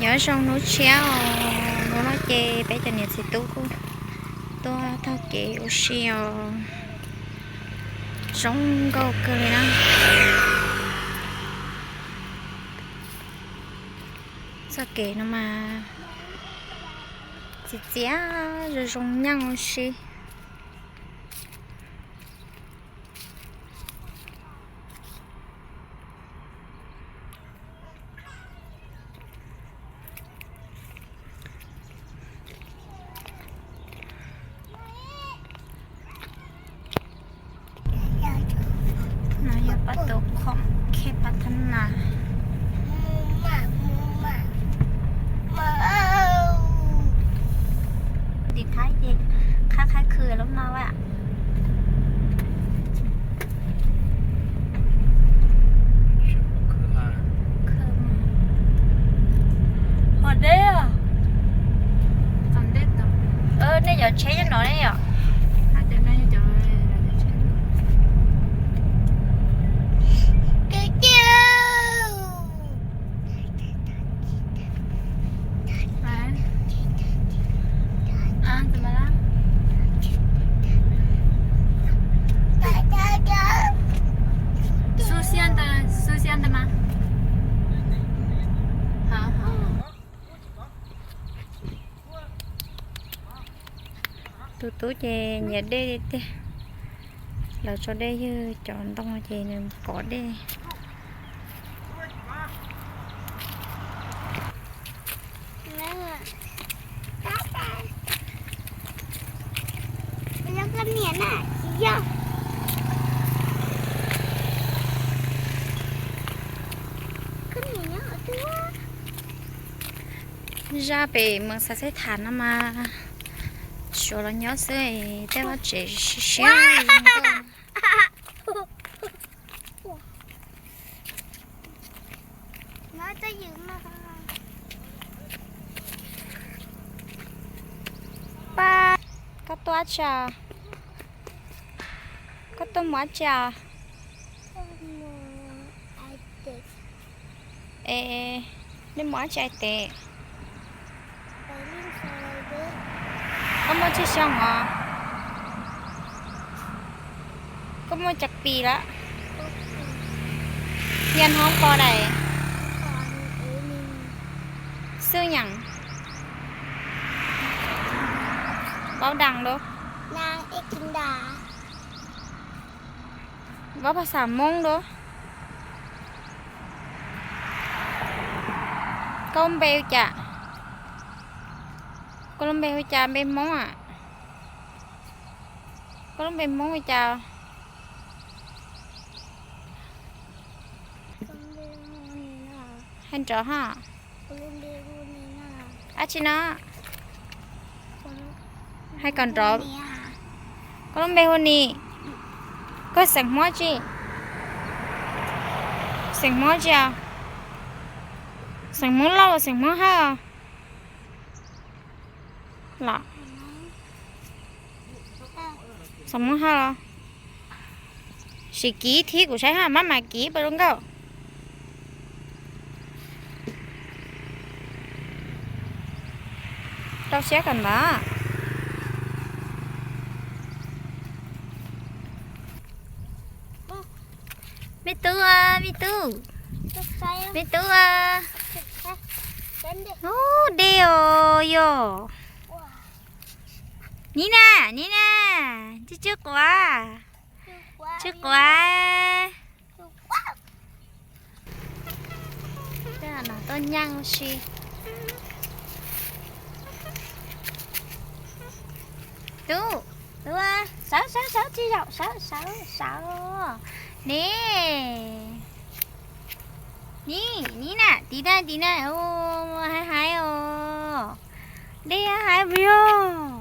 Nyob zoo hnub tshiab os, hnub no ces peb cov niam txiv tub kuj tuaj taug kev ua si os. Zoo nkauj kawg li na. Txoj kev no mas txias txias zoo zoo nyeej ua si. No yog pab tus khoom khej pas thab nas. Tim Thaib ces qhab qhab khw lub no a. Hos deb. Nej cov tsheb nyob no ne yom? Tus tub ces nyiam dej tiag, lawv tso dej ywg cov ntoo ces nws pov dej. Zaj pem Moos Xav Xeb Tham no mas suav los nyob xwb, tej vaj tsev siab siab. Koj tuaj tsi? Koj tuaj mus dab tsi? Es nej mus dab tsi hais tias koj muaj tsawg xyoo os? Koj muaj cov pis lawm? Yog hoob pos dais? Xwb nyeem. Paub dais lawm? Paub phas xas Hmoob lawm? Koj lub npe hu cas? Koj lub npe hu cas, npe Hmoob a? Koj lub npe Hmoob hu cas? Hais nrov ha. Dab tsi no? Hais kom nrov. Koj lub npe hu Nis. Koj xeem Hmoob tsi? Xeem Hmoob tsi os? Xeem Hmoob Lauj, xeem Hmoob Hawj los? Xeem Hmoob Hawj los? Sim kiv thib kuv saib ha, maj mam kiv pas zoo nkauj. Rau siab kom ntawd. Me tub, me tub, me tub. Ub, dej os yog. Nib na, nib na, tsw tsw quav, tsw quav. Tej no tuaj nyeej ua si. Tub, tub, sawv sawv sawv, tsis zaum, sawv sawv sawv. Neb, neb, neb na, tiv na tiv na, hais hais os. Dej hais puas yog?